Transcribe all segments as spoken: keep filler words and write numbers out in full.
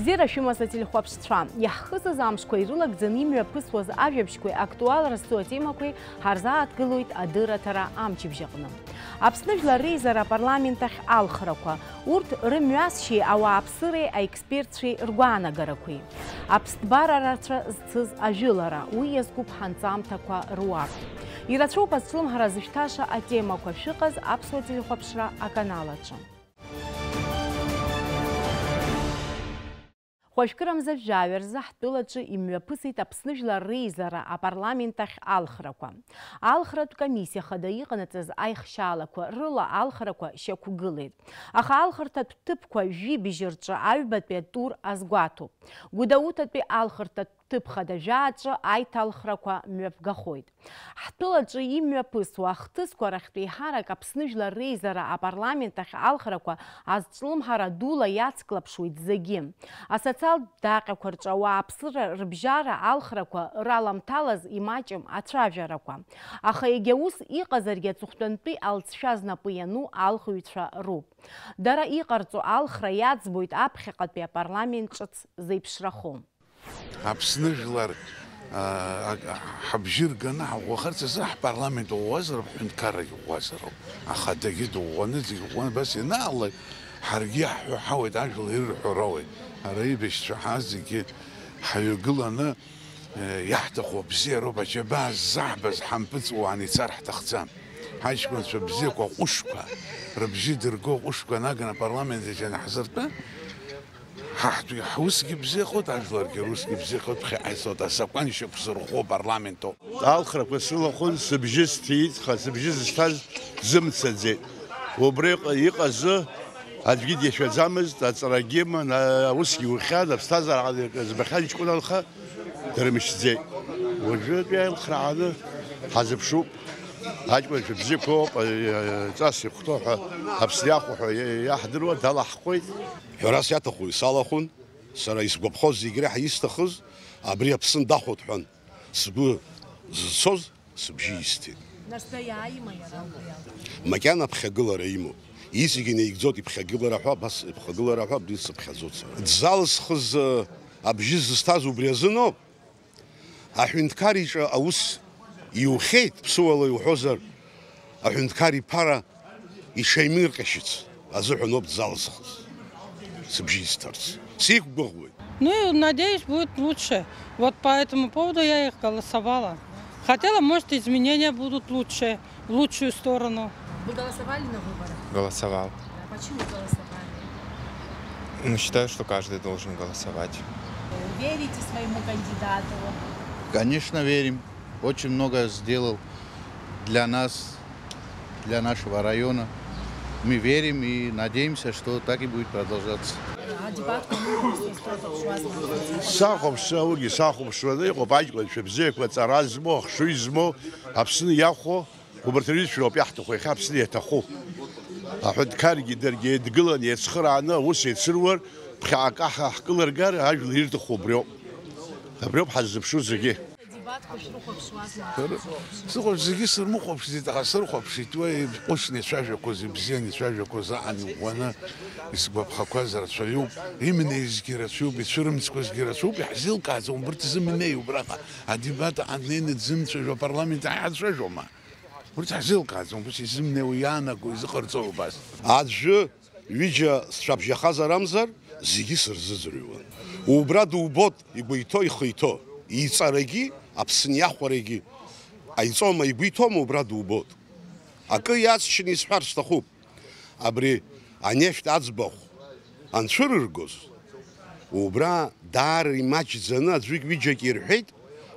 Бзиара шәымаз ателехәаԥшцәа, иаҳхысыз амшқәа ирылагӡаны имҩаԥысуаз ажәабжьқәеи актуалра зцу атемақәеи ҳарзааҭгылоит адырраҭара амчыбжь аҟны. Аԥсны Жәлар Реизара апарламент ахь алхрақәа, урҭ рымҩасшьеи ауааԥсыреи аекспертцәеи ргәаанагарақәеи. Аԥсҭбара рацәа зцыз ажәылара, уи иазкуп ҳанҵамҭақәа руак. Ирацәоуп азҿлымҳара зышәҭаша атемақәа шәыҟаз аԥсуа телехәаԥшра аканал аҿы. Хәажәкырамза жәаҩа рзы ҳтәылаҿы имҩаԥысит Аԥсны Жәлар Реизара апарламент ахь алхрақәа. Алхратә комиссиа хада иҟанаҵаз аихшьаалақәа рыла алхрақәа шьақәгылеит. Аха алхырҭатә ҭыԥқәа жәибжь рҿы аҩбатәи атур азгәаҭоуп. Гәдоуҭатәи алхырҭатә ҭыԥ хада жәаа аҿы аиҭалхрақәа мҩаԥгахоит. Ҳтәылаҿы имҩаԥысуа ахҭысқәа рахьтә еиҳарак Аԥсны Жәлар Реизара апарламент ахь алхрақәа азҿлымҳара дула иацклаԥшуеит зегьы. Асоциалтә даҟьақәа рҿы ауааԥсыра рыбжьара алхрақәа раламҭалаз имаҷым ацәажәарақәа. Аха егьа ус иҟазаргьы аҵыхәтәантәи алҵшәа знапы иану алхыҩцәа роуп. Дара иҟарҵо алхра иаӡбоит аԥхьаҟатәи апарламент ҿыц зеиԥшрахо. Аԥсны жәлар, аа, ак-, ҳабжьы рганы ҳаӷәӷәахарц азы ҳпарламент ӷәӷәазароуп, ҳҳәынҭқаррагьы ӷәӷәазароуп. Ахадагьы дыӷәӷәаны, зегьы ӷәӷәаны, абас ианаалак, ҳаргьы иаҳҳәо ҳауеит, ажәлар ирҳәо роуеит. Ара аибашьцәа ҳа зегьы ҳаҩагыланы, э, иаҳҭаху абзиароуп, аџьабаа ззаҳбаз ҳампыҵуан ицар ҳҭахӡам. Ҳаҷкәынцәа бзиақәа ҟәышқәа, рыбжьы дырго ҟәышқәа наганы апарламент аҿы ианаҳзыртәа, Ҳаҳтәгьы ҳусгьы бзиахоит, ажәларгьы русгьы бзиахоит, ԥхьаҟа ицоит, азакәан шьақәзырӷәӷәо апарламентоуп. Алхрақәа сылахәын, сыбжьы сҭиит, аха сыбжьы зысҭаз дзымцаӡеит. Убри иҟ-, иҟазы аӡәгьы дишәаӡамызт, аҵарагьы иман, а-, аусгьы иухьан, аԥсҭазаара збахьан ҷкәына лха, дрымшьӡеит. Уажәытәи аилхра ааны ҳазыԥшуп. Аҷкәынцәа бзиақәоуп, а-, а-, ҵас ихәҭоу ҳәа, Аԥсны иахәо ҳәа иа-, иаҳдыруа далаҳхуеит. Ҳәарас иаҭаху исалахәын, сара исгәаԥхоз зегь реиҳа исҭахыз, абри Аԥсны дахәоит ҳәан сгәы зцоз сыбжьы исҭеит. Нас даиааима иара убри ала? Макьана аԥхьагылара имоуп. Иҵегь инаигӡоит иԥхьагылара ҳәа, абас иԥхагылара ҳәа, абри сыԥхьаӡоит сара. Дзалысхыз, э, абжьы зысҭаз убри азыноуп. Аҳәынҭқар иҿы аус иухьеит, ԥсыуала иуҳәозар, аҳәынҭқар иԥара иҽаимирҟьашьыц азыҳәаноуп дзалысхыз, сыбжьы исҭарц. Сиқәгәыӷуеит. Ну, надеюсь, будет лучше. Вот по этому поводу я и голосовала. Хотела, может, изменения будут лучше, в лучшую сторону. Вы голосовали на выборах? Голосовал. А почему голосовали? Ну, считаю, что каждый должен голосовать. Верите своему кандидату? Конечно, верим. Очень много сделал для нас, для нашего района. Мы верим и надеемся, что так и будет продолжаться. А дебатқәа анырҳәо, сызҭоу аԥшуа знахыҵ? Сахәаԥшуа, уигьы сахәаԥшуа, иҟоуп аҷкәынцәа бзиақәа, ҵара змоу, ахшыҩ змоу, Аԥсны иахәо, убарҭ рҩызцәа роуп иаҳҭаху, иахьа Аԥсны иаҭаху. Аҳәынҭқаргьы даргьы еидгыланы, еицхырааны, аус еицыруар, ԥхьаҟа ҳа ҳкылыргар, ажәлар ирҭаху убриоуп. Абриоуп ҳаззыԥшу зегьы. Адебатқәа шәрыхәаԥшуазма? Сыхәаԥш-, зегьы сырмыхәаԥшӡеит, аха сырхәаԥшит уи иҟәышны ицәажәақәоз, ибзианы ицәажәақәоз аан иӷәӷәаны исгәаԥхақәаз рацәаҩуп, имнеизгьы рацәаҩуп, ицәырымҵқәазгьы рацәаҩуп, иаҳзеилкааӡом, убырҭ зымнеи убраҟа адебат аан днеины дзымцәажәо апарламент ааи ҳацәажәома? Урҭ ҳзеилкааӡом, ус изымнеиуа иаанаго изыҟарҵои убас? Аӡәы, ҩыџьа сцәа бжьахазар амзар, зегьы сырзыӡырҩуан. Убра дубот, игәы иҭоу, ихы иҭоу, иҵарагьы, Аԥсны иахәарагьы ҟаиҵома, игәы иҭоума, убра дубот. Акы иацшьны исҳәар сҭахуп. Абри анефть аӡбахә анцәырыргоз, убра даара имаҷӡаны аӡәык-ҩыџьак ирҳәеит,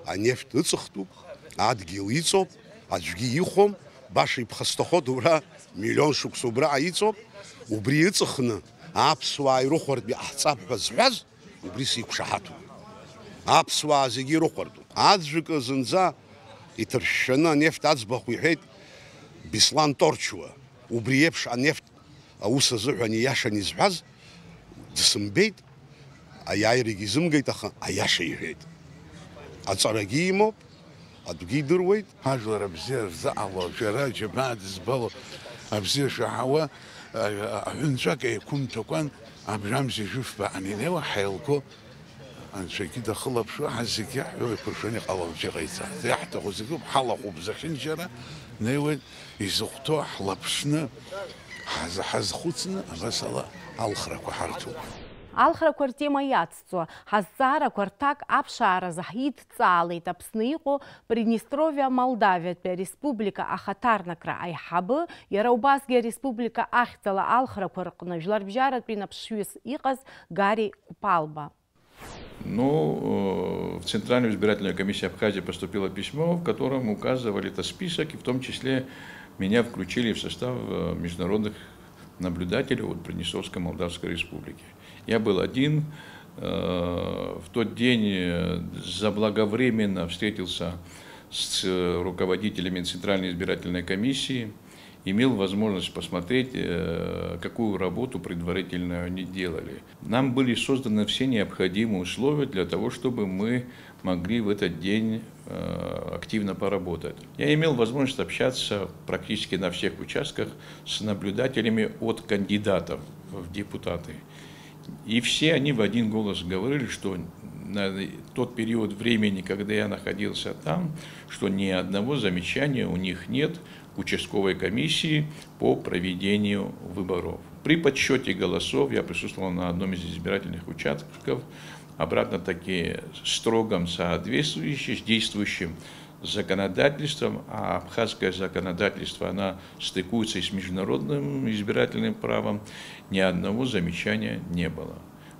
анефть ыҵыхтәуп, адгьыл иҵоуп, аӡәгьы ихәом, баша иԥхасҭахоит, убра миллион шықәса убраҟа иҵоуп, убри ыҵыхны аԥсуаа ирыхәартә иҟаҳҵап ҳәа зҳәаз, убри сиқәшаҳаҭуп. Аԥсуаа зегьы ирыхәартәуп. Аӡәк зынӡа иҭыршәшәаны анефть аӡбахә иҳәеит Беслан Торчуа. Убри еиԥш анефть аус азыҳәан ииашаны изҳәаз дсымбеит, аиааирагьы изымгеит, аха аиаша иҳәеит. Аҵарагьы имоуп, адәгьы идыруеит. Ажәлар абзиа рзыҟало, шәара аџьабаа дызбало, абзиа шәаҳауа, а-, а-, аҳәынҵәак еиқәымҭәакәан, Абжамзи жәыфба анинеиуа ҳаилго, Анцәагьы дахылаԥшуа, ҳазегьы ҳҩы еиқәыршәаны иҟалалоит иҟаиҵаз. Иаҳҭаху зегьы ауп, ҳалахәуп зехьынџьара, ҳнеиуеит изыхәҭоу ҳлаԥшны, ҳаз-, ҳазхәыцны, абас ала алхрақәа ҳарҭоит. Алхрақәа ртема иацҵо, ҳазҵаарақәа рҭак аԥшааразы ҳидҵаалеит Аԥсны иҟоу Приднестровиа Молдавиатәи ареспублика ахаҭарнакра аиҳабы, иара убасгьы ареспублика ахьӡала алхрақәа рҟны жәларбжьаратәи наԥшҩыс иҟаз Гари Кәпалба. Ну, э, в Центральную избирательную комиссию Абхазии поступило письмо, в котором указывали этот список, и в том числе меня включили в состав, э, международных наблюдателей от Приднестровской Молдавской Республики. Я был один. Э, в тот день, э, заблаговременно встретился с руководителями Центральной избирательной комиссии, имел возможность посмотреть, э, какую работу предварительную они делали. Нам были созданы все необходимые условия для того, чтобы мы могли в этот день, э, активно поработать. Я имел возможность общаться практически на всех участках с наблюдателями от кандидатов в депутаты. И все они в один голос говорили, что на тот период времени, когда я находился там, что ни одного замечания у них нет к участковой комиссии по проведению выборов. При подсчёте голосов я присутствовал на одном из избирательных участков, обратно-таки строгом соответствующем с действующим законодательством, а абхазское законодательство, она стыкуется и с международным избирательным правом, ни одного замечания не было.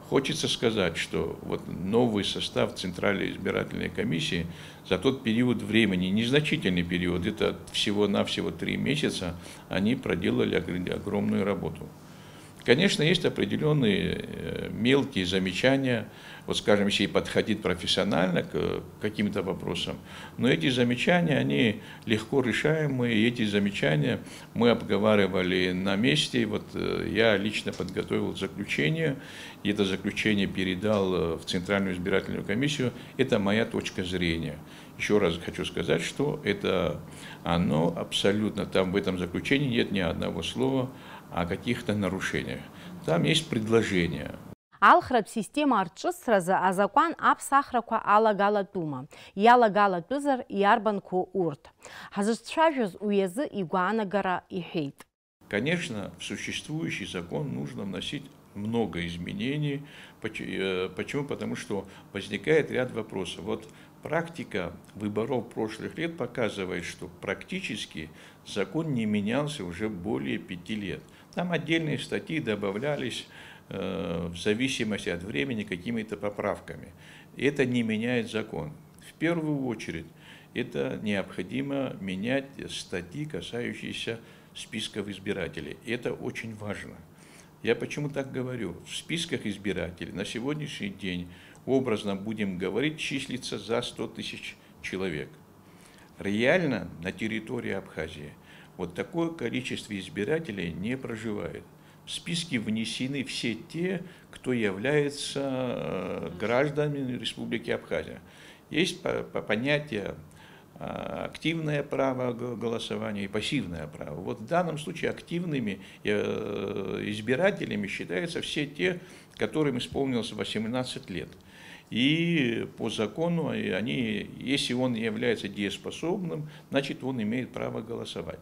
Хочется сказать, что вот новый состав Центральной избирательной комиссии за тот период времени, незначительный период, это всего-навсего три месяца, они проделали огр-, огромную работу. Конечно, есть определённые, э, мелкие замечания, вот, скажем, если подходить профессионально к, к каким-то вопросам, но эти замечания, они легко решаемые, и эти замечания мы обговаривали на месте. Вот, э, я лично подготовил заключение, и это заключение передал, э, в Центральную избирательную комиссию. Это моя точка зрения. Ещё раз хочу сказать, что это оно абсолютно, там в этом заключении нет ни одного слова о каких-то нарушениях. Там есть предложение. Алхратә система арҿыцразы азакәан аԥсахрақәа алагалатәума? Иалагалатәызар, иарбанқәоу урҭ? Ҳазыҿцәажәоз уи азы игәаанагара иҳәеит. Конечно, в существующий закон нужно вносить много изменений. Поч-, э, почему? Потому что возникает ряд вопросов. Вот практика выборов прошлых лет показывает, что практически закон не менялся уже более пяти лет. Там отдельные статьи добавлялись, э, в зависимости от времени какими-то поправками. Это не меняет закон. В первую очередь, это необходимо менять статьи, касающиеся списков избирателей. Это очень важно. Я почему так говорю? В списках избирателей на сегодняшний день, образно будем говорить, числится за сто тысяч человек. Реально на территории Абхазии вот такое количество избирателей не проживает. В списки внесены все те, кто является, э, гражданами Республики Абхазия. Есть по-, по-, понятие, а, активное право г-, голосования и пассивное право. Вот в данном случае активными, э, избирателями считаются все те, которым исполнилось восемнадцать лет. И по закону они, если он является дееспособным, значит, он имеет право голосовать.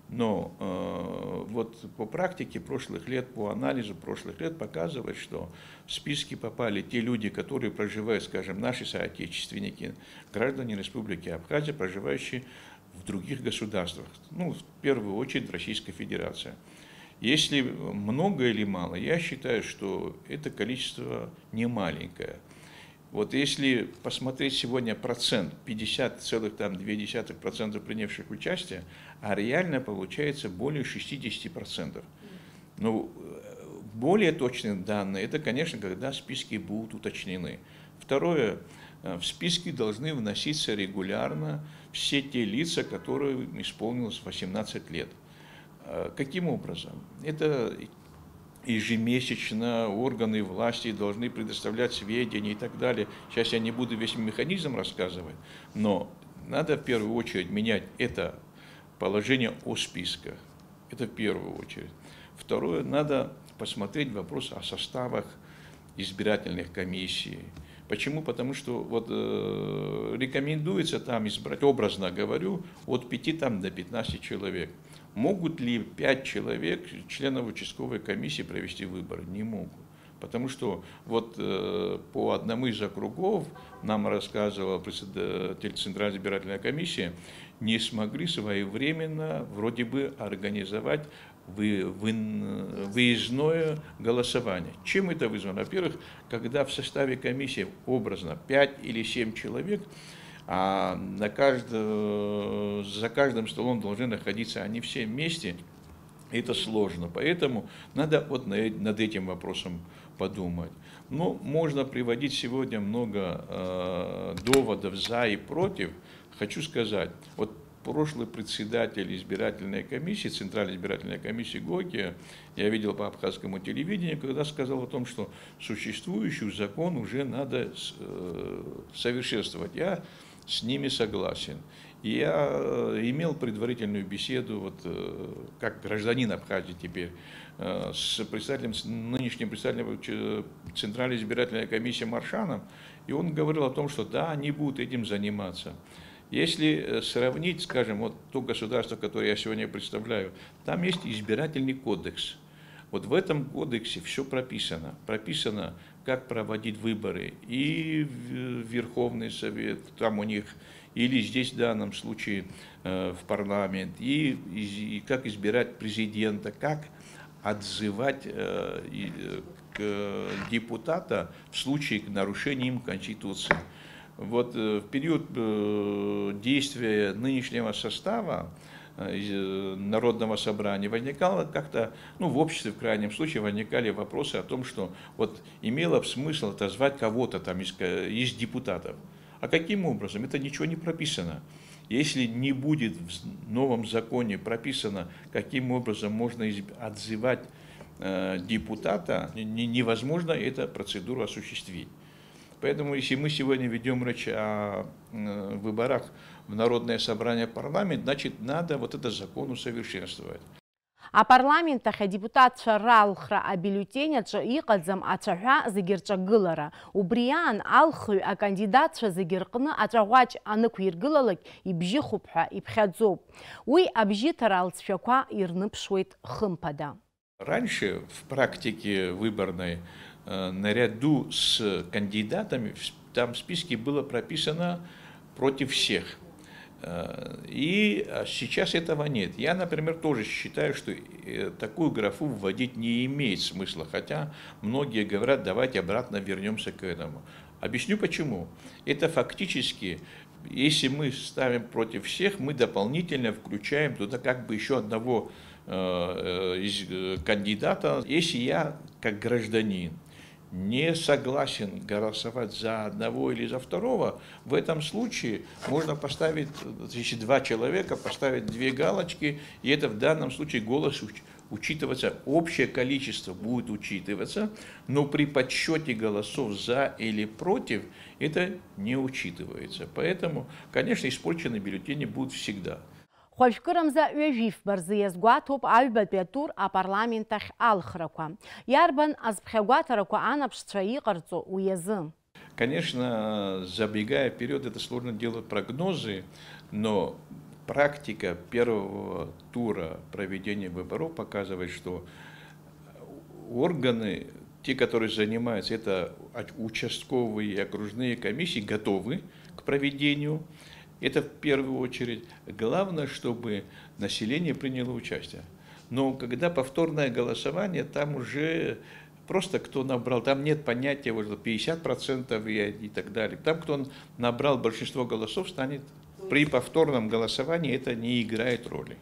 Но, э, вот по практике прошлых лет, по анализу прошлых лет показывает, что в списки попали те люди, которые проживают, скажем, наши соотечественники, граждане Республики Абхазия, проживающие в других государствах, ну, в первую очередь в Российской Федерации. Если много или мало, я считаю, что это количество не маленькое. Вот если посмотреть сегодня процент, пятьдесят целых там две десятых процента принявших участие, а реально получается более шестидесяти процентов. Ну, э, более точные данные, это, конечно, когда списки будут уточнены. Второе, э, в списки должны вноситься регулярно все те лица, которым исполнилось восемнадцать лет. Э, каким образом? Это ежемесячно органы власти должны предоставлять сведения и так далее. Сейчас я не буду весь механизм рассказывать, но надо в первую очередь менять это положение о списках. Это в первую очередь. Второе, надо посмотреть вопрос о составах избирательных комиссий. Почему? Потому что вот, э, рекомендуется там избрать, образно говорю, от пяти там до пятнадцати человек. Могут ли пять человек, членов участковой комиссии, провести выборы? Не могут. Потому что вот, э, по одному из округов нам рассказывал председатель Центральной избирательной комиссии, не смогли своевременно вроде бы организовать вы-, вын-, выездное голосование. Чем это вызвано? Во-первых, когда в составе комиссии образно пять или семь человек, а на каждо-, за каждым столом должны находиться они все вместе, это сложно. Поэтому надо вот на э-, над этим вопросом подумать. Но можно приводить сегодня много, э, доводов за и против. Хочу сказать, вот прошлый председатель избирательной комиссии, Центральной избирательной комиссии Гокия, я видел по абхазскому телевидению, когда сказал о том, что существующий закон уже надо с-, э, совершенствовать. Я с ними согласен. И я, э, имел предварительную беседу, вот, э, как гражданин Абхазии теперь, э, с председателем, с нынешним председателем, э, Центральной избирательной комиссии Маршаном, и он говорил о том, что да, они будут этим заниматься. Если, э, сравнить, скажем, вот то государство, которое я сегодня представляю, там есть избирательный кодекс. Вот в этом кодексе всё прописано. Прописано, как проводить выборы и в Верховный Совет, там у них, или здесь, в данном случае, э, в парламент, и, и, и как избирать президента, как отзывать, э, и, э, к-, депутата в случае к нарушению им Конституции. Вот, э, в период, э, действия нынешнего состава, э, из, э, Народного собрания возникало как-то, ну, в обществе, в крайнем случае, возникали вопросы о том, что вот имело бы смысл отозвать кого-то там из ка-, из депутатов. А каким образом? Это ничего не прописано. Если не будет в з-, новом законе прописано, каким образом можно из-, отзывать, э, депутата, не-, не-, невозможно эту процедуру осуществить. Поэтому, если мы сегодня ведём речь о, м, выборах в Народное собрание, парламент, значит, надо вот этот закон усовершенствовать. Апарламент ахь адепутатцәа ралхра абиуллетень аҿы иҟаӡам ацәаҳәа зегьы рҿагылара. Убри аан, алхҩы акандидатцәа зегьы рҟны аҵәаӷәаҷ анықәиргылалак ибжьыхуп ҳәа иԥхьаӡоуп. Уи абжьыҭара алҵшәақәа ирныԥшуеит хымԥада. Раньше в практике выборной, э, наряду с кандидатами в с-, там в списке было прописано «против всех». Э, и, а, сейчас этого нет. Я, например, тоже считаю, что, э, такую графу вводить не имеет смысла, хотя многие говорят: «Давайте обратно вернёмся к этому». Объясню почему. Это фактически, если мы ставим «против всех», мы дополнительно включаем туда как бы ещё одного, э, э, из, э, кандидата. Если я, как гражданин, не согласен голосовать за одного или за второго, в этом случае можно поставить, значит, два человека, поставить две галочки, и это в данном случае голос уч-, учитываться, общее количество будет учитываться, но при подсчёте голосов за или против это не учитывается. Поэтому, конечно, испорченные бюллетени будут всегда. Хәажәкырамза ҩажәифба рзы иазгәаҭоуп аҩбатәи атур апарламент ахь алхрақәа. Иарбан азԥхьагәаҭарақәа анаԥшцәа иҟарҵо уи азы? Конечно, забегая вперёд, это сложно делать прогнозы, но практика первого тура проведения выборов показывает, что органы, те, которые занимаются, это оч-, участковые и окружные комиссии, готовы к проведению. Это в первую очередь. Главное, чтобы население приняло участие. Но когда повторное голосование, там уже просто кто набрал, там нет понятия, вот, пятьдесят процентов и, и так далее. Там, кто набрал большинство голосов, станет при повторном голосовании, это не играет роли.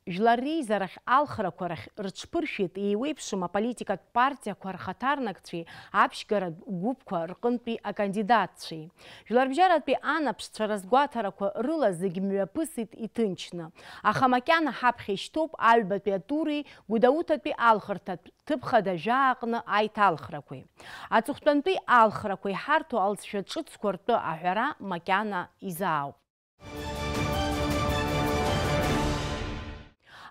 Жәлар реизарахь алхрақәа рахь рыҽԥыршәеит еиуеиԥшым аполитикатә партиақәа рхаҭарнакцәеи аԥшьгаратә гәыԥқәа рҟынтәи акандидатцәеи. Жәларбжьаратәи анаԥшцәа разгәаҭарақәа рыла зегь мҩаԥысит иҭынчны. Аха макьана ҳаԥхьа ишьҭоуп аҩбатәи атури Гәдоуҭатәи алхырҭатә ҭыԥ хада жәаа аҟны аиҭалхрақәеи. Аҵыхәтәантәи алхрақәа иҳарҭо алҵшәа ҿыцқәа ртәы аҳәара макьана изаауп.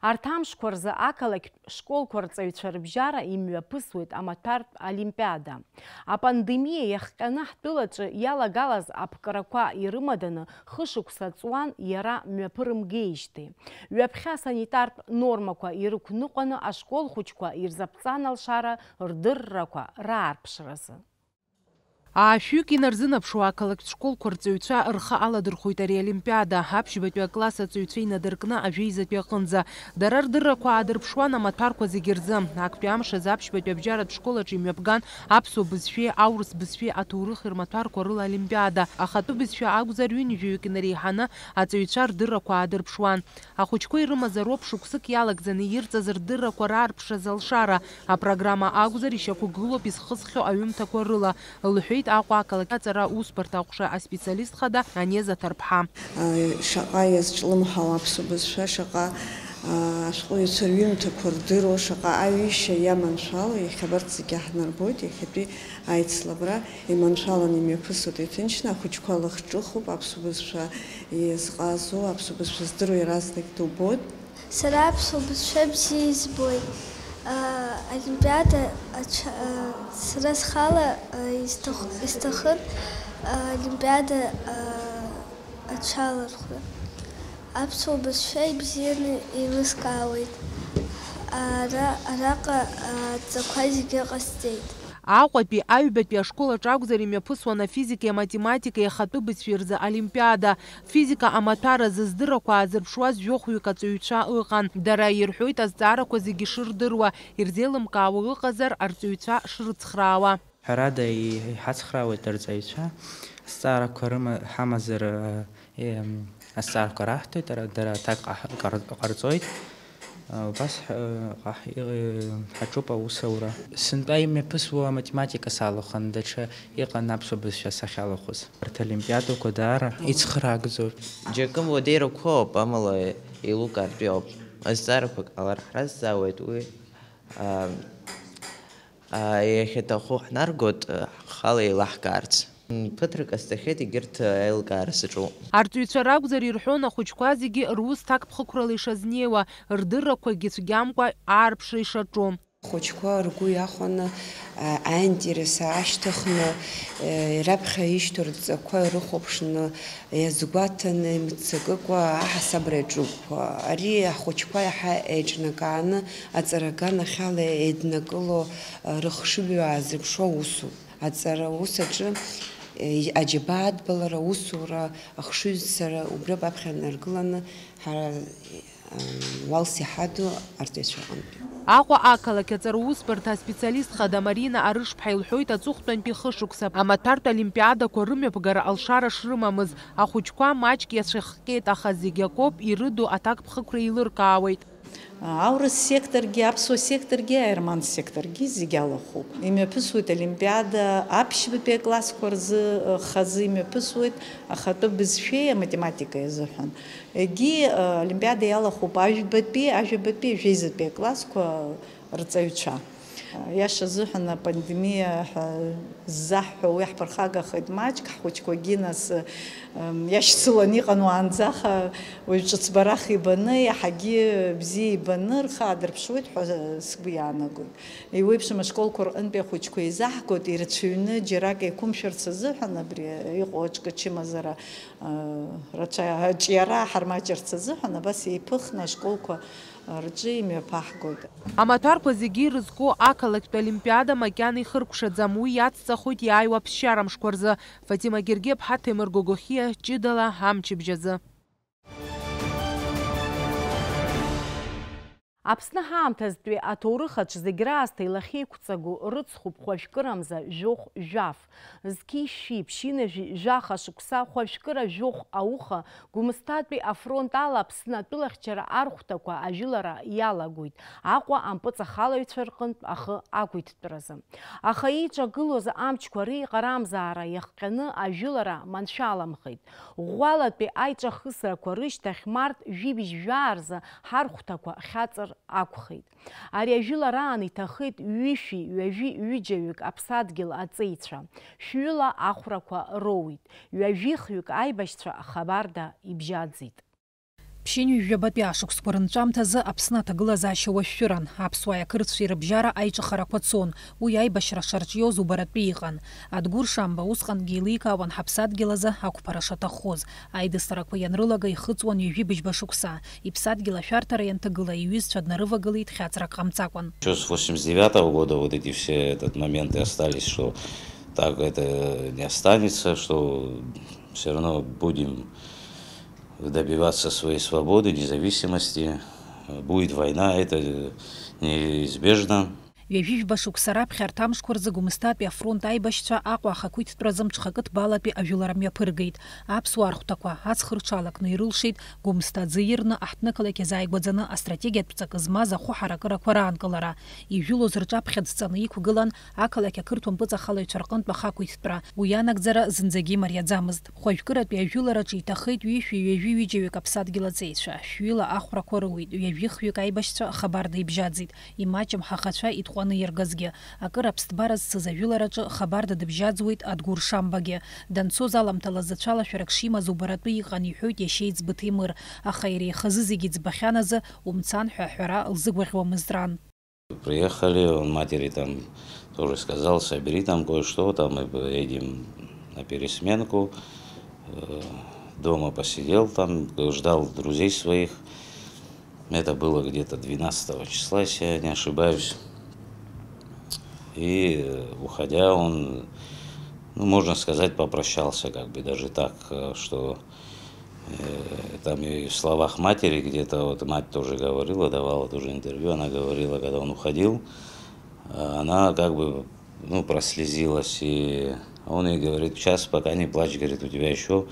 Арҭ амшқәа рзы ақалақьтә школқәа рҵаҩцәа рыбжьара имҩаԥысуеит амаҭәартә олимпиада. Апандемиа иахҟьаны ҳтәылаҿы иалагалаз аԥкрақәа ирымаданы хышықәса ҵуан иара мҩаԥырымгеижьҭеи. Ҩаԥхьа асанитартә нормақәа ирықәныҟәаны ашкол хәыҷқәа ирзаԥҵан алшара рдыррақәа раарԥшразы. Аашәҩык инарзынаԥшуа ақалақьтә школқәа рҵаҩцәа рхы аладырхәоит ари олимпиада. Аԥшьбатәи акласс аҵаҩцәа инадыркны ажәеизатәи аҟынӡа. Дара рдыррақәа аадырԥшуан амаҭәарқәа зегьы рзы. Актәи амш азы аԥшьбатәи абжьаратә школ аҿы имҩаԥган аԥсуа бызшәеи аурыс бызшәеи аҭоурыхи рмаҭәарқәа рыла олимпиада. Ахатәы бызшәа акәзар, ҩынҩажәаҩык инареиҳаны аҵаҩцәа рдыррақәа аадырԥшуан. Ахәыҷқәа ирымазароуп шықәсык иалагӡаны ирҵаз рдыррақәа раарԥшразы алшара. Апрограмма акәзар, ишьақәгылоуп изхысхьоу аҩымҭақәа рыла, лҳәеит Аҟәа ақалақь аҵара усбарҭа аҟәша аспециалист хада Анеза Ҭарԥҳа. Шаҟа иазҿлымҳау аԥсуа бызшәа, шаҟа, а, ашәҟәыҩҩцәа рҩымҭақәа рдыруа, шаҟа аҩышьа иаманшәало, иахьа абарҭ зегьы ҳнарбоит, иахьатәи аицлабра иманшәаланы имҩаԥысуеит иҭынчны, ахәыҷқәа лахҿыхуп, аԥсуа бызшәа изҟазо, аԥсуа бызшәа здыруа иаразнак дубоит. Сара аԥсуа бызшәа бзиа избоит. Олимпиада аҽа-, сара схала исҭах-, исҭахын олимпиада аҽалархәра. Аԥсуа бызшәа ибзианы еилыскаауеит. Ара-, араҟа адҵақәа зегьы ҟасҵеит. Аҟәатәи аҩбатәи ашкол аҿы акәзар имҩаԥысуан афизикеи аматематикеи ахатәы бызшәеи рзы олимпиада. Физика амаҭәар азы здыррақәа аазырԥшуаз жәохәҩык аҵаҩцәа ыҟан. Дара ирҳәоит азҵаарақәа зегьы шырдыруа, ирзеилымкаауа ыҟазар, арҵаҩцәа шрыцхраауа. Ҳәарада, иҳацхраауеит арҵаҩцәа, азҵаарақәа рыма-, ҳамазар, э, э, азҵаарақәа раҳҭоит, ара-, дара аҭак ҟаҳ-, ҟар-, ҟарҵоит. Убас ҳ-, ҟаҳ-, ы, ҳаҿуп аусура. Сынтәа имҩаԥысуа аматематика салахәын, даҽа иҟан аԥсуа бызшәа сахьалахәыз. Арҭ олимпиадақәа даара ицхраагӡоуп. Џьакы модеирақәоуп, амала еилукаартәиоуп. Азҵаарақәак ҟалар ҳразҵаауеит уи, а, а, иахьаҭаху ҳнаргоит, ҳхала еилаҳкаарц. Ԥыҭрак ҟасҵахьеит егьырҭ аилкаара саҿу. Арҵаҩцәа ракәзар ирҳәон ахәыҷқәа зегьы рус ҭакԥхықәрала ишазнеиуа, рдыррақәагьы цәгьамкәа аарԥшра ишаҿу. Ахәыҷқәа ргәы иахәаны, а, аинтерес аашьҭыхны, э, раԥхьа ишьҭоу рҵақәа ирыхәаԥшны, иазгәаҭаны, имыццакыкәа аҳасабра иаҿуп. Ари ахәыҷқәа иаҳа еиҿнакааны аҵара аганахьала еиднакыло, а, рыхшыҩ аазырԥшуа усуп. Аҵара аус аҿы, э, аџьабаа адбалара, аусура, ахшыҩзцара, убри аԥхьа инаргыланы ҳара, э, уалс иҳаду арҵаҩцәа рҟынтәи. Аҟәа ақалақь аҵара усбарҭа аспециалист хада Марина Арышԥҳа илҳәоит аҵыхәтәантәи хышықәса амаҭәартә олимпиадақәа рымҩаԥгара алшара шрымамыз. Ахәыҷқәа маҷк иацәыхҟьеит, аха зегь акоуп, ирыду аҭакԥхықәра еилыркаауеит. Аурыс секторгьы, аԥсуа секторгьы, аерман секторгьы зегь алахәуп. Имҩаԥысуеит олимпиада аԥшьбатәи аклассқәа рзы, хазы имҩаԥысуеит ахатәы бызшәеи аматематикеи азыҳәан. Егьи, олимпиада иалахәуп ажәбатәи, ажәабатәи, ажәеизатәи аклассқәа рҵаҩцәа. Иаша азыҳәан, апандемиа ҳәа ззаҳҳәо уи ҳԥырхагахеит маҷк, ҳхәыҷқәагьы нас, м, иашьцыланы иҟан уаанӡа, аха уажә ҿыцбарах ибаны, иаҳагьы бзиа ибаны рхы аадырԥшуеит ҳәа сгәы иаанагоит. Еиуеиԥшым ашколқәа рҟынтәи ахәыҷқәа еизаҳгоит, ирацәаҩны џьарак еиқәымшәарц азыҳәан, абри иҟоу аҿкы чымазара, а, рацәа-, аҿиара ҳармаҷырц азыҳәан, абас еиԥыхны ашколқәа рҿы имҩаԥаҳгоит. Амаҭәарқәа зегьы ирызку ақалақьтә олимпиада макьана ихыркәшаӡам, уи иацҵахоит иааиуа аԥсшьара мшқәа рзы. Фатима Гергиаԥҳа, Ҭемыр Гогохиа, ҷыдала амчыбжь азы. Аԥсны ҳаамҭазтәи аҭоурых аҿы зегь раасҭа илахьеиқәҵагоу рыцхәуп хәажәкырамза жәохә жәаф. Зқьи шәи ԥшьынажәи жәаха шықәса хәажәкыра жәохә ауха Гәымсҭатәи афронт ала Аԥсны атәылахьчара архәҭақәа ажәылара иалагоит Аҟәа ампыҵахалаҩцәа рҟынтә ахы ақәиҭтәразы. Аха ииҿагылоз амчқәа реиҟарамзаара иахҟьаны ажәылара маншәаламхеит. Ӷәӷәалатәи аиҿахысрақәа рышьҭахь март жәибжь жәаа рзы ҳархәҭақәа хьаҵыр акәхеит. Ари ажәылараан иҭахеит ҩышәи ҩажәи ҩыџьаҩык аԥсадгьыл аҵеицәа, шәҩыла ахәрақәа роуит, ҩажәихҩык аибашьцәа хабарда ибжьаӡит. Ԥшьынҩажәабатәи ашықәсқәа рынҵәамҭазы Аԥсны аҭагылазаашьа уашәшәыран, аԥсуааи ақырҭцәеи рыбжьара аиҿыхарақәа цон, уи аибашьра шарҿиоз убаратәы иҟан. Адгәыр Шамба усҟангьы еиликаауан ҳаԥсадгьыл азы ақәԥара шаҭаххоз. Аидысларақәа ианрылага ихыҵуан ҩажәи быжьба шықәса. Иԥсадгьыл ашәарҭара ианҭагыла, иҩызцәа днарывагылеит хьаҵрак ҟамҵакәан. Ещё с восемьдесят девятого года вот эти все этот моменты остались, что так это не останется, что всё равно будем добиваться своей свободы, независимости. Будет война, это неизбежно. Ҩажәи жәба шықәса раԥхьа арҭ амшқәа рзы Гәымсҭатәи афронт аибашьцәа Аҟәа ахақәиҭтәразы мҽхакы ҭбаалатәи ажәылара мҩаԥыргеит. Аԥсуаа рхәҭақәа аҵх рҽалакны ирылшеит Гәымсҭа аӡы ирны аҳҭнықалақь иазааигәаӡаны астратегиатә ҵакы змаз ахәы ҳаракырақәа раанкылара. Ижәылоз рҿаԥхьа дҵаны иқәгылан ақалақь ақырҭуа мпыҵахалаҩцәа рҟынтә ахақәиҭтәра. Уи анагӡара зынӡагьы имариаӡамызт. Хәажәкыратәи ажәылараҿы иҭахеит ҩышәи ҩажәи ҩыџьаҩык аԥсадгьыл аҵеицәа, шәҩыла ахәрақәа рыуит, ҩажәи хҩык аибашьцәа хабарда ибжьаӡит, имаҷым ҳаӷацәа итҟәаны иргазгьы. Акыр аԥсҭбара зцыз ажәылараҿы хабарда дыбжьаӡуеит Адгәыр Шамбагьы. Данцоз аламҭалазы цәалашәарак шимаз убаратәы иҟан, иҳәоит иашьа иӡбы Ҭемыр, аха иара ихазы зегьы ӡбахьан азы, умцан ҳәа аҳәара лзыгәаӷьуамызт ран. Приехали, он матери там тоже сказал: «Собери там кое-что, там мы поедем на пересменку». Э, дома посидел там, ждал друзей своих. Это было где-то двенадцатого числа, если я не ошибаюсь. И, э, уходя, он, ну, можно сказать, попрощался, как бы даже так, э, что Э, там и в словах матери где-то, вот мать тоже говорила, давала тоже интервью, она говорила, когда он уходил, э, она как бы, ну, прослезилась, и он ей говорит: «Сейчас, пока не плачь, говорит, у тебя ещё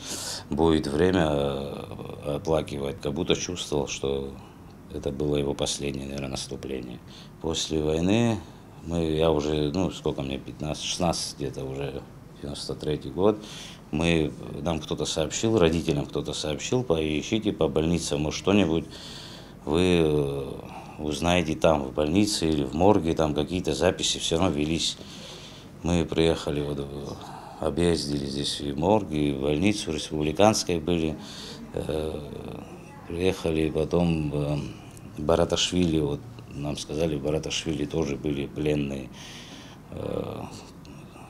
будет время, э, оплакивать», как будто чувствовал, что это было его последнее, наверное, наступление. После войны мы, я уже, ну, сколько мне, пятнадцать, шестнадцать где-то уже, девяносто третий год, мы, нам кто-то сообщил, родителям кто-то сообщил: «Поищите по больницам, может, что-нибудь вы, э, узнаете там, в больнице или в морге, там какие-то записи всё равно велись». Мы приехали, вот, э, объездили здесь и морг, и больницу, республиканской были. Э, приехали потом, э, Бараташвили, вот, нам сказали, в Бараташвили тоже были пленные. Э,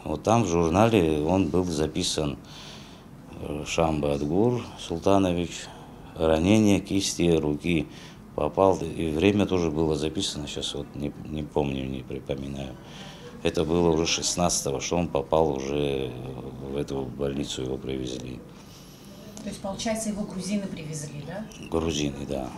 вот там в журнале он был записан, э, Шамба Адгур Султанович, ранение кисти руки. Попал, и время тоже было записано, сейчас вот не, не помню, не припоминаю. Это было уже шестнадцатого, что он попал уже в эту больницу, его привезли. То есть, получается, его грузины привезли, да? Грузины, да.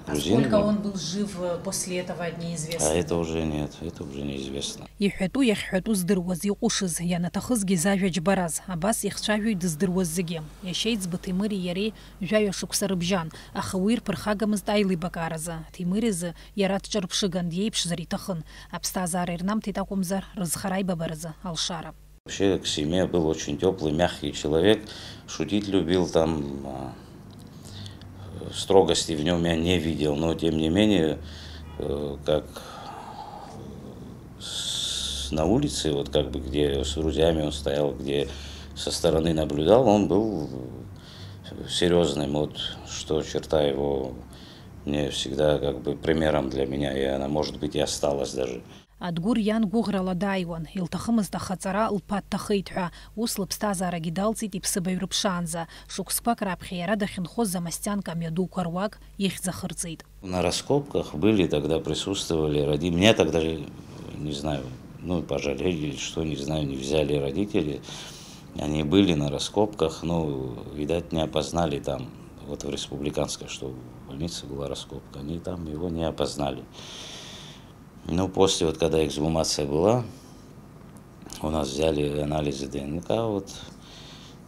А грузины сколько были. Он был жив, э, после этого, неизвестно? А это уже нет, это уже неизвестно. Иҳәатәу иахьҳәатәу здыруаз, иҟәышыз, ианаҭахызгьы зажәа џьбараз, абас ихцәажәоит дыздыруаз зегьы. Иашьа иӡбы Ҭемыри иареи жәаҩа шықәса рыбжьан, аха уи рԥырхагамызт аилибакааразы. Ҭемыр изы иара дҿырԥшыган, диеиԥшзар иҭахын. Аԥсҭазаара ирнамҭеит акәымзар, рызхара аибабаразы алшара. Вообще, к семье был очень тёплый, мягкий человек, шутить любил, там, а, строгости в нём я не видел, но тем не менее, э, как с-, на улице, вот как бы где с друзьями он стоял, где со стороны наблюдал, он был серьёзным, вот что черта его мне всегда как бы примером для меня, и она, может быть, и осталась даже. Адгәыр иан гәыӷрала дааиуан, илҭахымызт ахаҵара лԥа дҭахеит ҳәа, ус лыԥсҭазаарагьы далҵит иԥсыбаҩ рыԥшаанӡа. Шықәсқәак раԥхьа иара дахьынхоз Замастианка амҩадуқәа руак ихьӡ ахырҵеит. На раскопках были, тогда присутствовали роди-, меня тогда, не знаю, ну, пожалели или что, не знаю, не взяли родители. Они были на раскопках, но, видать, не опознали там, вот в республиканской, что в больнице была раскопка, они там его не опознали. Ну, после, вот когда эксгумация была, у нас взяли анализы Д Н К, вот,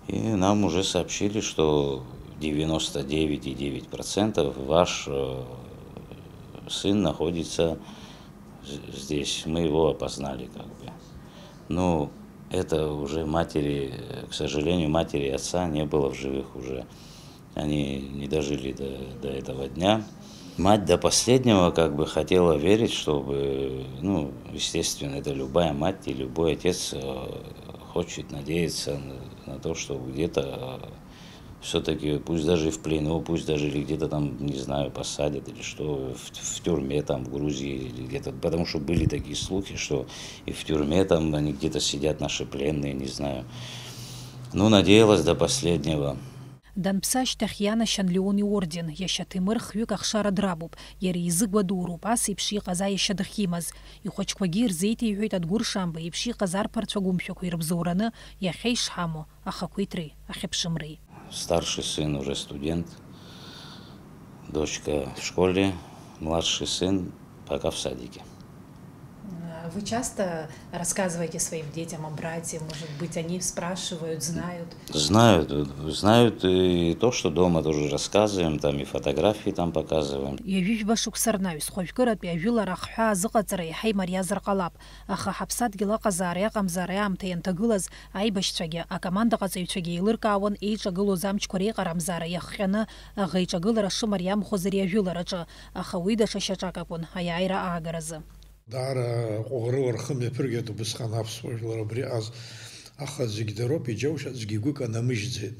и нам уже сообщили, что девяносто девять и девять процентов ваш, э, сын находится з-, здесь. Мы его опознали, как бы. Ну, это уже матери, к сожалению, матери и отца не было в живых уже. Они не дожили до, до этого дня. Мать до последнего как бы хотела верить, чтобы, ну, естественно, это любая мать и любой отец, э, хочет надеяться на, на то, что где-то, Все-таки пусть даже и в плену, пусть даже или где-то там, не знаю, посадят или что, в, в тюрьме там в Грузии или где-то, потому что были такие слухи, что и в тюрьме там они где-то сидят, наши пленные, не знаю. Ну, надеялась до последнего. Данԥсы ашьҭахь ианашьан Леон иорден, иашьа Ҭемыр хҩык ахшара драбуп, иара изы гәадуроуп ас еиԥш иҟаз аиашьа дахьимаз. Ихәыҷқәагьы ирзеиҭеиҳәеит Адгәыр Шамба иеиԥш иҟаз арԥарцәа гәымшәақәа ирыбзоураны иахьа ишҳамоу ахақәиҭреи ахьыԥшымреи. Старший сын уже студент, дочка в школе, младший сын пока в садике. А вы часто рассказываете своим детям о брате? Может быть, они спрашивают, знают? Знают, знают и то, что дома тоже рассказываем, там и фотографии там показываем. Ҩажәижәба шықәса рнаҩс, хәажәкыратәи ажәылара ахҳәаа азыҟаҵара иаҳа имариазар ҟалап, аха ҳаԥсадгьыл аҟазаареи аҟамзаареи аамҭа ианҭагылаз, аибашьцәагьы, акомандаҟаҵаҩцәагьы еилыркаауан еиҿагылоз амчқәа реиҟарамзаара иахҟьаны, аӷа иҿагылара шымариамхоз ари ажәылараҿы, аха уи даҽа шьаҿак акәын аиааира аагаразы. Даара ҟәыӷарыла рхы мҩаԥыргеит убысҟан аԥсуа жәлар абри аз, аха зегь дароуп, иџьоушьа аӡәгьы игәы канамыжьӡеит.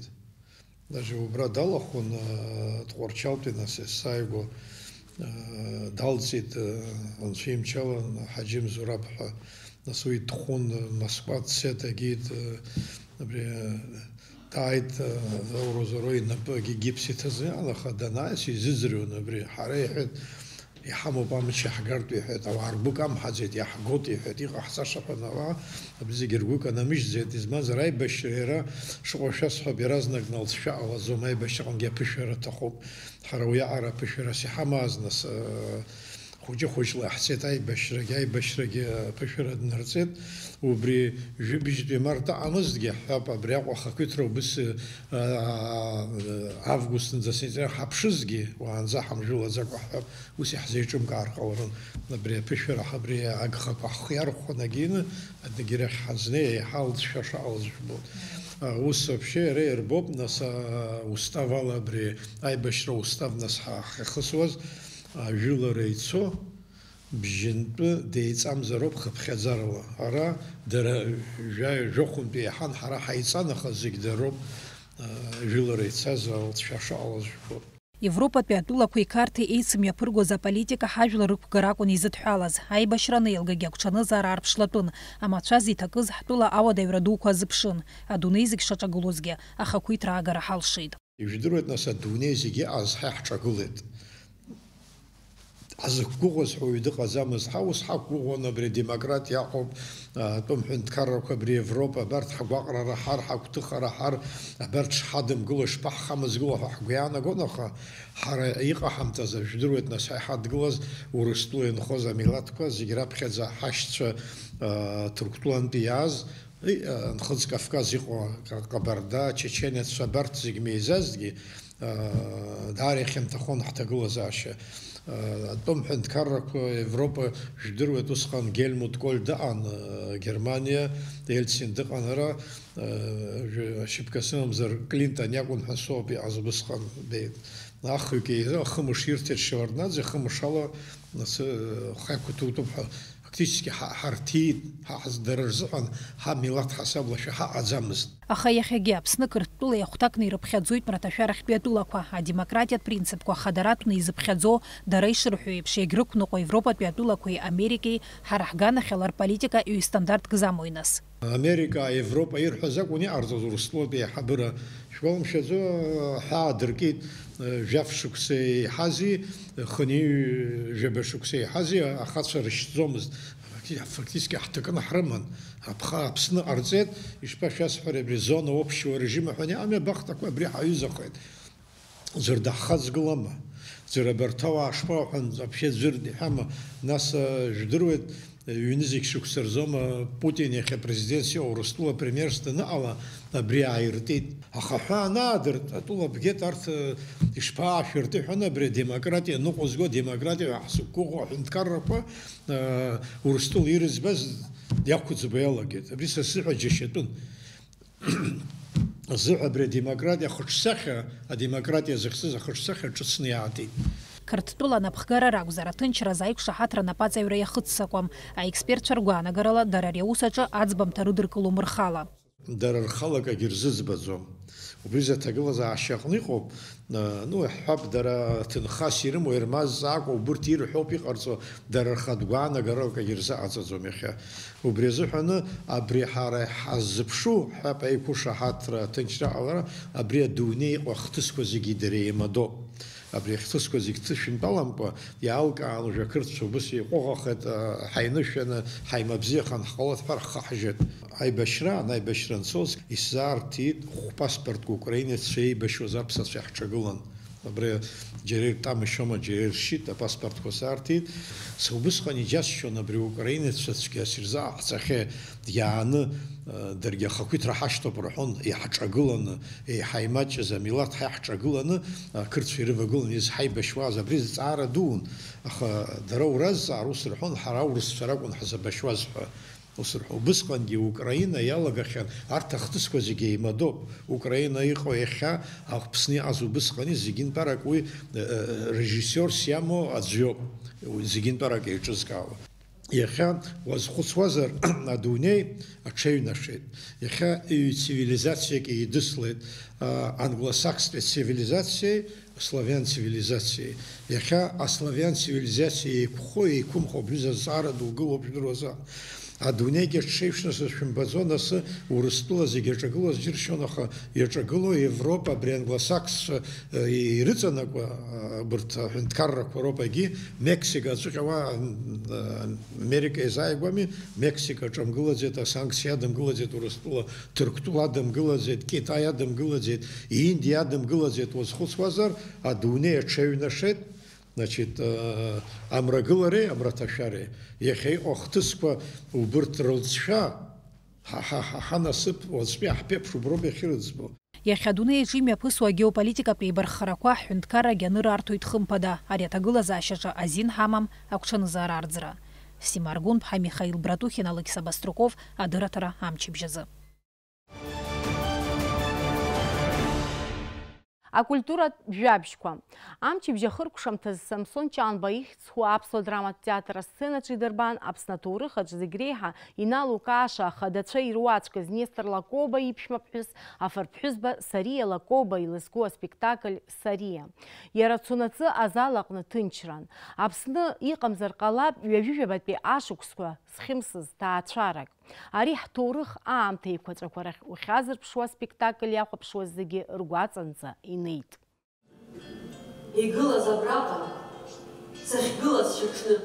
Даже убра далахәын, э, Тҟәарчалтәи, нас, есааигәа, э, далҵит, э, анцәа имчала, Ҳаџьым Зураб ҳәа. Нас уи дхәын, э, Москва дцеит, агеит, э, абри, э, дааит, э, Заура Заура инапы, егьи гипс иҭазыҳәан, аха данааи, сизыӡырҩуан абри. Ҳара, иҳәеит, иҳамоуп амч иаҳгартә, иҳәеит, ауаа ргәы камҳаӡеит, иаҳгоит, иҳәеит, иҟаҳҵаша ҳәа анауа, абри зегьы ргәы канамыжьӡеит, измазар аибашьра иара шыҟоу шәасҳәап, иаразнак налҵшәа ҟалаӡом, аибашьраҟынгьы аԥышәара аҭахуп. Ҳара уиаҟара аԥышәарас иҳамааз, нас, хәыҷы-хәыҷла иаҳцеит аибашьрагьы, аибашьрагьы аԥышәара днарҵеит. Убри жәибжьтәи март аҟамызҭгьы, ҳҳәап, абри Аҟәа ахақәиҭра убыс, аа, августынӡа сентябрь ҳаԥшызҭгьы, уаанӡа ҳамжәылаӡакәа, ҳҳәап, ус иаҳзеиҿымкаар ҟаларын. Абри аԥышәара, абри агхақәа ҳхы иархәаны агьины, адагьы арахь ҳазнеи еиҳа алҵшәа шаҟалаз жәбоит. А, ус вообще иара ирбоуп, нас, а, устав ала абри аибашьра устав нас ҳа-, ҳахьахысуаз, ажәылара ицо, бжьынтәы деиҵамзароуп хыԥхьаӡарала. Ара дара жәа-, жәохәынтәи еиҳан ҳара ҳаиҵан, аха зегь дароуп, а, жәылара ицаз алҵшәа шаҟалаз жәбоит. Европатәи атәылақәеи Қарҭи еицымҩаԥыргоз аполитика ҳажәлар рықәгара акәын изыдҳәалаз. Аибашьра анеилгагьы агәҽанызаара аарԥшлатәын, амацәаз иҭакыз ҳтәыла ауадаҩра дуқәа азыԥшын. Адунеи зегь шаҿагылозгьы, ахақәиҭра агара ҳалшеит. Ижәдыруеит, нас, адунеи зегь иҟаз ҳа иаҳҿагылеит. Ҳзықәгәыӷуаз ҳәа уаҩ дыҟаӡамызт. Ҳа ус ҳақәгәыӷуан, абри адемократиа аҟоуп, атәым ҳәынҭқаррақәа, абри Европа, абарҭ ҳгәаҟра раҳар, ҳагәҭыха раҳар, абарҭ шҳадымгыло, шԥаҳхамыӡгыло ҳәа ҳгәы иаанагон, аха ҳара иҟаҳамҵаз, ажәдыруеит, нас, ҳа иҳадгылаз Урыстәыла инхоз амилаҭқәа зегь раԥхьаӡа ҳашьцәа, а, Ҭырқәтәылантәи иааз, и, а, Нхыҵ Кавказ иҟоу ка-, ҟабарда, чеченеццәа, абарҭ зегь меизазҭгьы, аа, даара ихьанҭахон ҳҭагылазаашьа. Аа, атәым ҳәынҭқаррақәа Европа, жәдыруеит, усҟан Гельмут Коль дыҟан, аа, Германиа, Ельцин дыҟан ара, аа, жәа-, шьыԥга сымамзар, Клинтон иакәын ҳәа соуп иҟаз убысҟан, беит. Ахҩык еизо, ахымш ирҭеит Шеварднаӡе, ахымш ала, нас, хақәиҭутәуп ҳәа. Фактически ҳа-, ҳарҭиит, ҳа ҳаз-, дара рзыҳәан ҳамилаҭ ҳасабла шәа ҳаҟаӡамызт. Аха иахьагьы Аԥсны Қырҭтәыла иахәҭакны ирыԥхьаӡоит мраҭашәарахьтәи атәылақәа, адемократиатә принципқәа хадаратәны изыԥхьаӡо, дара ишырҳәо еиԥш, иагьрықәныҟәо Европатәи атәылақәеи Америкеи ҳара ҳганахьала рполитика ҩ-стандартк замои нас? Америка, Европа ирҳәаз акәын иҟарҵоз Урыстәылатәи аиҳабыра. Шәгәаламшәаӡо, ҳәаа дыркит, жәаф шықәса еиҳази, хынҩажәаба шықәса еиҳази ахацәа рышьҭӡомызт. Факти-, фактически ҳҭакны ҳрыман. Аԥха-, Аԥсны ҟарҵеит, ишԥашәасҳәари, абри зона общего режима ҳәа иҟами, абахҭақәа абри ҳаҩызахеит. Ӡәыр даҳхаҵгылама? Ӡәыр абарҭ ауаа шԥаҳәан, вообще ӡәыр диҳәама? Нас, э, жәдыруеит, э, ҩнызқь шықәса рзоума Путин иахьа президентс иҟоу Урыстәыла премьерс даныҟала, абри ааиртит. Аха ҳәа анаадырт, атәыла бгеит, арҭ, э, ишԥаашәырти ҳәаны, абри адемократиа ныҟәызго, адемократиа ҳзықәгәыӷуа аҳәынҭқаррақәа, э, Урыстәыла ирыӡбаз иақәыӡбо иалагеит. Абри са сзыҳәа џьашьатәын. Азыҳәа абри адемократиа ахаҿсахьа, адемократиа зыхьӡыз ахаҿсахьа ҿыцны иаатит. Қырҭтәыла анапхгара ракәзар, аҭынчразы аиқәшаҳаҭра анапаҵаҩра иахыццакуам. Аекспертцәа ргәаанагарала, дара ари аус аҿы аӡбамҭа рыдыркылом рхала. Дара рхала акагьы рзыӡбаӡом. Убри зы аҭагылазаашьа аҟны иҟоуп, ну, иаҳҳәап, дара ҭынхас ирымоу, ирмазҵаакәа убырҭ ирҳәоуп иҟарҵо, дара рхатә гәаанагарак акгьы рзыҟаҵаӡом иахьа. Убри азыҳәаны абри ҳара иҳаззыԥшу, ҳҳәап, аиқәышаҳаҭра, аҭынчра ҟалара, абри адунеи иҟоу ахҭысқәа зегьы дара еимадоуп. Абри ахҭысқәа зегь ҭышәынтәаламкәа, иаалкаан, уажә ақырҭцәа убыс иҟәыӷахеит, ҳаинышәаны, ҳаимабзиахан ҳҟалоит ҳәа рхы ҳжьеит. Аибашьраан, аибашьра анцоз, исзаарҭиит хә паспортк украинеццәа еибашьуаз аԥсацәа иаҳҿагылан. Абри џьара иртамашьома, џьара иршьит, апаспортқәа саарҭиит. Са убысҟан иџьасшьон абри украинеццәа цәгьас ирзааҳцахьеи, иааны, даргьы ахақәиҭра ҳашьҭоуп рҳәон, иаҳҿагыланы, еиҳа имаҷыз амилаҭ ҳаиҳҿагыланы, ақырҭцәа ирывагыланы изҳаибашьуаз, абри зҵаара дуун, аха дара уразҵаар, ус рҳәон, ҳара аурысцәа ракәын ҳзабашьуаз ҳәа. Ус рҳәо-, убысҟангьы Украина иалагахьан, арҭ ахҭысқәа зегьы еимадоуп. Украина иҟоу иахьа, Аԥсны иҟаз убысҟани, зегьынтәарак уи, э, э, режиссиорс иамоу аӡә иоуп, уи зегьынтәарак еиҿызкаауа. Иахьа уазхәыцуазар, адунеи аҽеиҩнашеит. Иахьа ҩ-цивилизациак еидыслеит, а, англосакстәи цивилизациеи, славиан цивилизациеи. Иахьа аславиан цивилизациа еиқәхо, еиқәымхо, абри зазҵаара ду гылоуп, жәдыруазар. Адунеигьы аҽеиҩшны сышәымбаӡо, асы Урыстәыла зегьы аҿагылоз џьыршьон, аха иаҿагыло Европа, абри англосаксцәа, э, ирыҵанакуа, э, абырҭ аҳәынҭқаррақәа роуп, егьи Мексика аҵәҟьа уа, м, э, Америка иазааигәами, Мексика аҿамгылаӡеит, асанкциа адымгылаӡеит Урыстәыла, Ҭырқәтәыла адымгылаӡеит, Китай адымгылаӡеит, Индиа адымгылаӡеит, уазхәыцуазар, адунеи аҽеиҩнашеит, значит, э, амрагылареи амраҭашәареи. Иахьа иҟоу ахҭысқәа убырҭ рылҵшәа, ҳа, ҳа, ҳа, ҳанасыԥ, уаҵәтәи аҳԥеиԥш уброуп иахьырыӡбо. Иахьа адунеи аҿы имҩаԥысуа агеополитикатә еибарххарақәа ҳҳәынҭқаррагьы анырарҭоит, хымԥада, ари аҭагылазаашьаҿы азин ҳамам агәҽанызаара арӡра. Сима Аргәынԥҳа, Михаил Братухин, Алықьса Баструков, адырраҭара Амчыбжь азы. Акультуратә жәабжьқәа. Амчыбжь ахыркәшамҭазы Самсон Ҷанба ихьӡ зху аԥсуа драматә театр асценаҿы идырбан Аԥсны аҭоурых аҿы зегь реиҳа иналукааша ахадацәа ируаӡәкыз Нестор Лакоба иԥшәмаԥҳәыс, афырԥҳәызба Сариа Лакоба илызку аспектакль Сариа. Иара цунаҵы азал аҟны ҭынчран. Аԥсны иҟамзар ҟалап ҩажәижәабатәи ашықәсқәа зхьымсыз ҭаацәарак. Ари ҳҭоурых аамҭа еиқәаҵәақәа рахь ухьазырԥшуа аспектакль иахәаԥшуаз зегьы ргәаҵанӡа инеит. Игылаз абраҟа, сахьгылаз шьаҽны,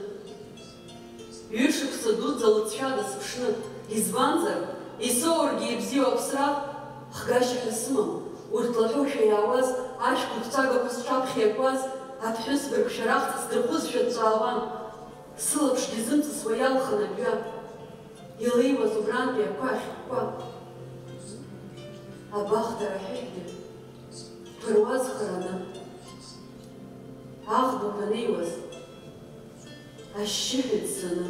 ҩышықәса дуӡӡа лыҵшәада сыԥшны, избанзар, исоургьы ибзиоу аԥсра хгашьа ҳәа сымам, урҭ лаҳәоушәа иаауаз ашәҭ гәыҭҵәагақәа сҽаԥхьа иакуаз аԥҳәыс быргшәарахҵас дырхәызшәа дҵәаауан. Сылаԥшгьы зымҵысуа иалхын абҩа, илеиуаз убрантәи ақәа ахьыкәкәа. Абахҭара аҳәыҳәгьы ԥыруа зхараны, аӷбақәа неиуаз ашьшьыҳәа ӡсаны.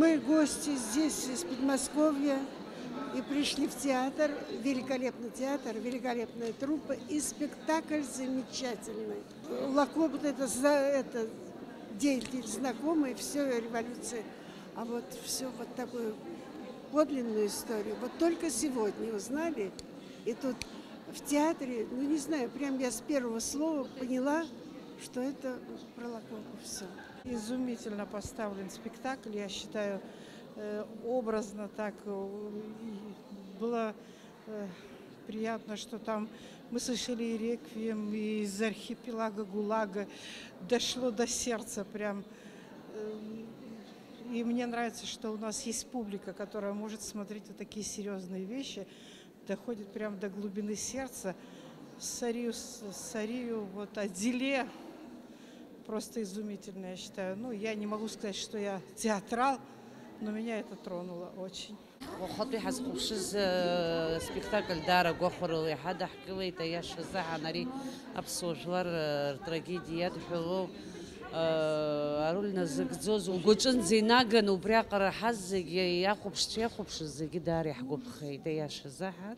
Мы гости здесь, из Подмосковья, и пришли в театр. Великолепный театр, великолепная труппа и спектакль замечательный. Лакоба — это, за- это деятель знакомый, все революции. А вот все вот такую подлинную историю вот только сегодня узнали. И тут в театре, ну, не знаю, прям я с первого слова поняла, что это про Лакоба все. Изумительно поставлен спектакль, я считаю, э, образно так, э, и было, э, Приятно, что там мы слышали и реквием, и из архипелага ГУЛАГа дошло до сердца прям. Эм, И мне нравится, что у нас есть публика, которая может смотреть вот такие серьезные вещи, доходит прям до глубины сердца. Сарию, с- Сарию, вот о Диле, просто изумительно, я считаю. Ну, я не могу сказать, что я театрал, но меня это тронуло очень. Уахатәи ҳазхәаԥшыз э, спектакль даара гәахәарыла иҳадаҳкылеит, аиашазы ҳан ари аԥсуа жәлар э, ртрагедиа иадҳәалоу э, ароль назыгӡоз угәаҿынӡа инаганы убриаҟара ҳаззегьы иахәаԥшцәа иахәаԥшыз зегьы даара иаҳгәаԥхеит, аиашазы ҳан.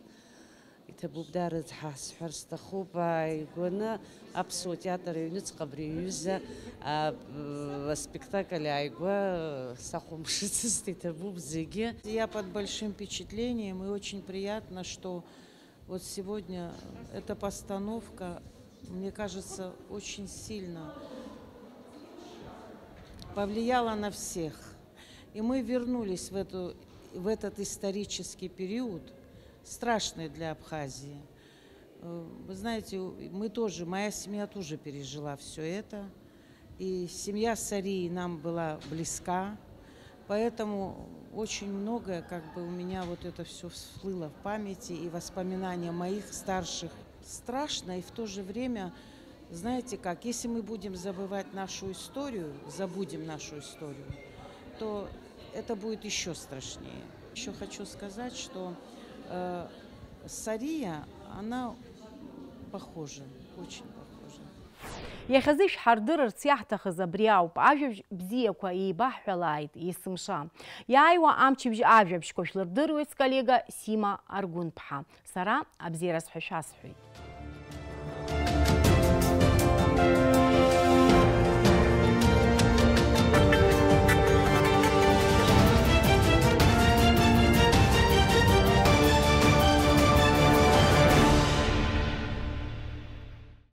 Иҭабуп даараӡа ҳәа сҳәар сҭахуп, ааигәаны аԥсуа театр аҩныҵҟа абри аҩыза а, аспектакль ааигәа сахәамԥшыцызт, иҭабуп зегьы. Я под большим впечатлением, и очень приятно, что вот сегодня эта постановка, мне кажется, очень сильно повлияла на всех. И мы вернулись в, эту, в этот исторический период, страшный для Абхазии. Э, Вы знаете, у- мы тоже, моя семья тоже пережила все это. И семья Сарии нам была близка. Поэтому очень многое, как бы у меня вот это все всплыло в памяти, и воспоминания моих старших. Страшно, и в то же время, знаете как, если мы будем забывать нашу историю, забудем нашу историю, то это будет еще страшнее. Еще хочу сказать, что э, Сария, она похожа, очень похожа. Иахьазы ишәҳардырырц иаҳҭахыз абри ауп, ажәабжь бзиақәа еибаҳҳәалааит есымша. Иааиуа амчыбжь ажәабжьқәа шәлырдыруеит сколлега Сима Аргәынԥҳа. Сара абзиараз ҳәа шәасҳәоит.